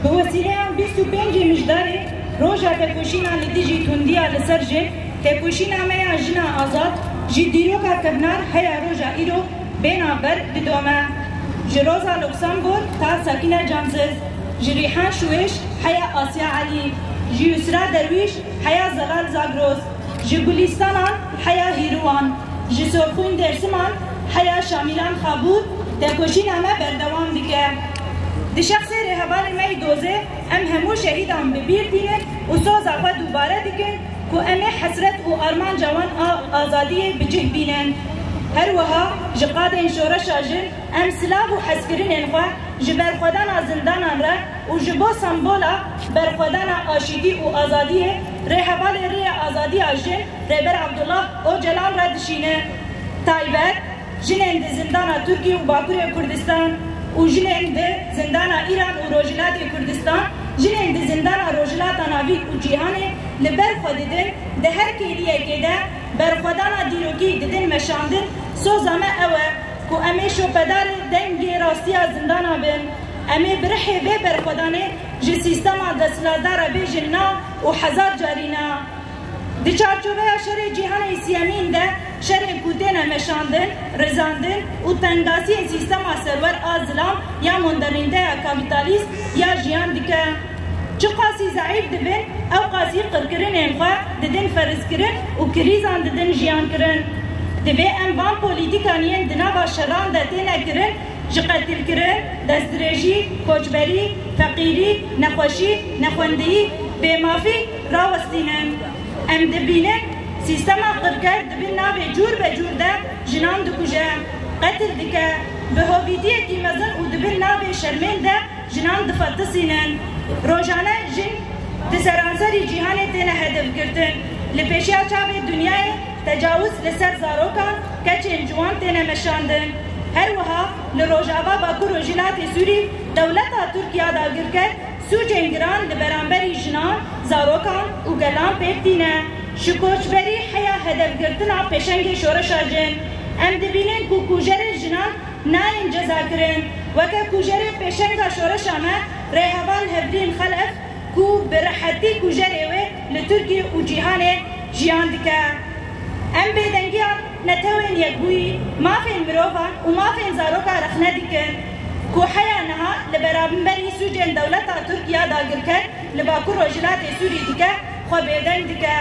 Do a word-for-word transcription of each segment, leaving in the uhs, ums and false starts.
Bi wesîleya bîst û pêncê Mijdarê, roja tekoşîna li dijî tundiya li ser jin, tekoşîna me ya jina azad, ji dîroka kevnar heya roja îro bêhna ber didome. Ji Roza Luxemburg ta Sakîne Cansiz, ji Rîhan Şuêş heya Asya Elî, ji Yusra Derwîş heya Zelal Zagros, ji Gulîstanan heya Hîrûwan, ji Sorxwîn Dêrsiman heya Şamîlan Xabûr tekoşîna me berdewam dike. Di şexsê rêhevalê me yî dozê em hemû şehîdan bi bîr tînin û soza xwe dubare dikin ku em ê hesret û armanca wan a azadiyê bi cih bînin. Her wiha ji qadên şoreşa jin em silav û hezkirinên xwe ji berxwedana zindanan re û ji bo sembola berxwedana aşîtî û azadiyê rêhevalê Rêya Azadiya Jin Rêber Abdullah Ocalan re dişînin. Taybet, jinên di zindana Tirkî û Bakurê Kurdistan û jinên di zindana Îran û Rojhilatê Kurdistan, jinên di zindana Rojhilata Navîn û cîhanê li ber xwe didin, di her kêliyekê de berxwedana dîrokî didin meşandin, soza me ew e ku em ê şopedarê dengê rastiya zindana bin. Em ê bi rihê vê berxwedanê ji sîstema desthilatdar re bêjin na û hezar carî na. Di çarçoveya şerê cîhanê siyemîn de, şerên ku têne meşandin, rizandin û tengasiyên sîstema serwer a zilam ya modernîteya kapîtalîst ya jiyan dike. Çiqasî zeîf dibin, ewqasî qirkirinên xwe didin ferizkirin û krîzan didin jiyankirin. Divê em van polîtîkan yên di nava şeran de têne kirin, ji qetilkirin, destdirêjî, koçberî, feqîrî, nexweşî, nexwendiyî, bêmafî rawestînin. Em dibînin, sîstema qirker di bin navê cûr be cûr de jinan dikuje, qetil dike, bi hovîtiyekî mezin û di bin navê şermên de jinan difetisînin. Rojane jin di seranserî cîhanê têne hedefgirtin. Li pêşiya çavê dinyayê tecawuz li ser zarokan, keçên ciwan têne meşandin. Her wiha li Rojava Bakur Rojhilatê Sûrî dewleta Tirk ya dagirker sûcên giran li beramberî jinan, zarokan û gelan pêk tîne. Ji koçberî heya hedefgirtina pêşengê şoreşa jin, em dibînin ku kujerên jinan nayên cezakirin. Weke kujerê pêşenga şoreşa me, rêheval Hevdîn Xelef, ku bi rehetî kujerê wê li Tirkiye û cîhanê jiyan dike. Em bêdengiya Netewên Yekbûyî, mafên mirovan û mafên zaroka rexne dikin ku heya niha li beramberî sûcên dewleta Tirk ya dagirker li Bakur Rojhilatê Sûrî dike, xwe bêdeng dike.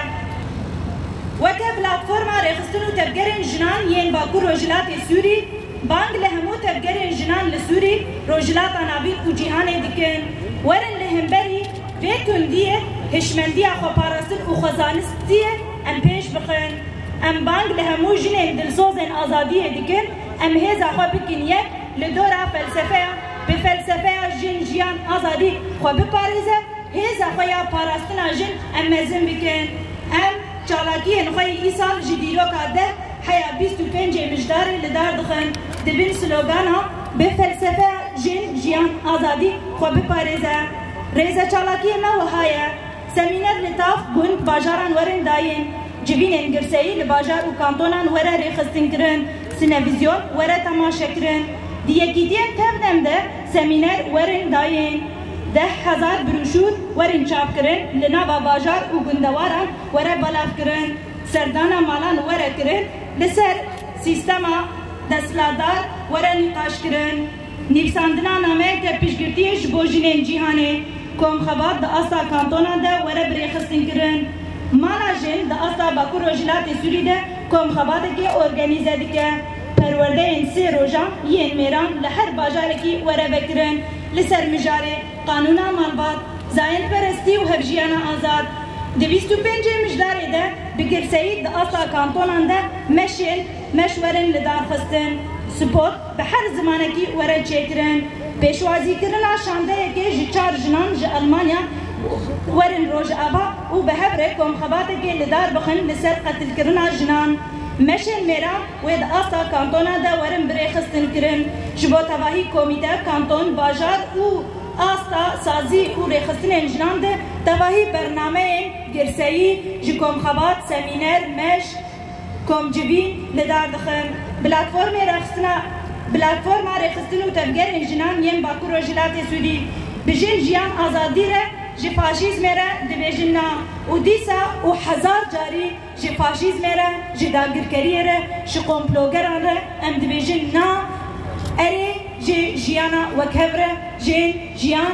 Weke platforma rêxistin û tevgerên jinan yên Bakur Rojhilatê Sûrî, bang li hemû tevgerên jinan li Sûrî, Rojhilata Navîn û cîhanê dikin. Werin li hemberî vê tundiyê, hişmendiya xweparastin û xwezanistiyê em pêş bixin. Em bang li hemû jinên dilsozên azadiyê dikin, em hêza xwe bikin yek li dora felsefeya, bi felsefeya jin, jiyan, azadî xwe biparêze, hêza xwe ya parastina jin em mezin bikin. Em çalakiyên xwe yî îsal ji dîroka deh heya bîst û pêncê Mijdarê li dar dixin, di bin slogana bi felsefe jin, jiyan, azadî xwe biparêze. Rêze çalakiyê me wiha ye. Semîner li tav, gund, bajaran werin dayîn. Civînên girseyî li bajar û kantonan were rêxistinkirin. Sinevîzyon were temaşekirin. Di yekîtiyên tevdem de semîner werin dayîn. Deh hezar broşûr werin çapkirin, li nava bajar û gundewaran were belavkirin. Serdana malan were kirin, li ser sîstema desthilatdar were nîqaşkirin. Nivîsandina nameyeke piştgirtiyê ji bo jinên cîhanê. Komxebat di asta kantonan de were birêxistinkirin. Mala jin di asta Bakur Rojhilatê Sûrî de komxebateke organîze dike. Perwerdeyên sê rojan yên mêran li her bajarekî were vekirin. Li ser mijarê qanûna malbat, zayendperestî û hevjiyana azad. Di bîst û pêncê Mijdarê de bi girseyî di asta kantonan de meşên meş werin lidarxistin. Spot bi her zimanekî were çêkirin. Pêşwazîkirina şandeyekê ji çar jinan ji Elmanya werin Rojava û bi hev re komxebatekê li dar bixin li ser qetilkirina jinan. Meşên mêran wê di asta kantona de werin birêxistin kirin. Ji bo tevahî komîte, kanton, bajar û asta sazî û rêxistinên jinan de tevahî bernameyên girseyî ji komxebat, semîner, meş, komcivîn li dar dixin. Platformê rêxistina, Platforma Rêxistin û Tevgerên Jinan yên Bakur Rojhilatê Sûrî Bijîn jiyan azadî re ji faşîzmê re dibêjin na û dîsa û hezar carî ji faşîzmê re, ji dagirkeriyê re, ji komplogeran re em dibêjin na. Erê ji jiyana wekhev re, jin, jiyan,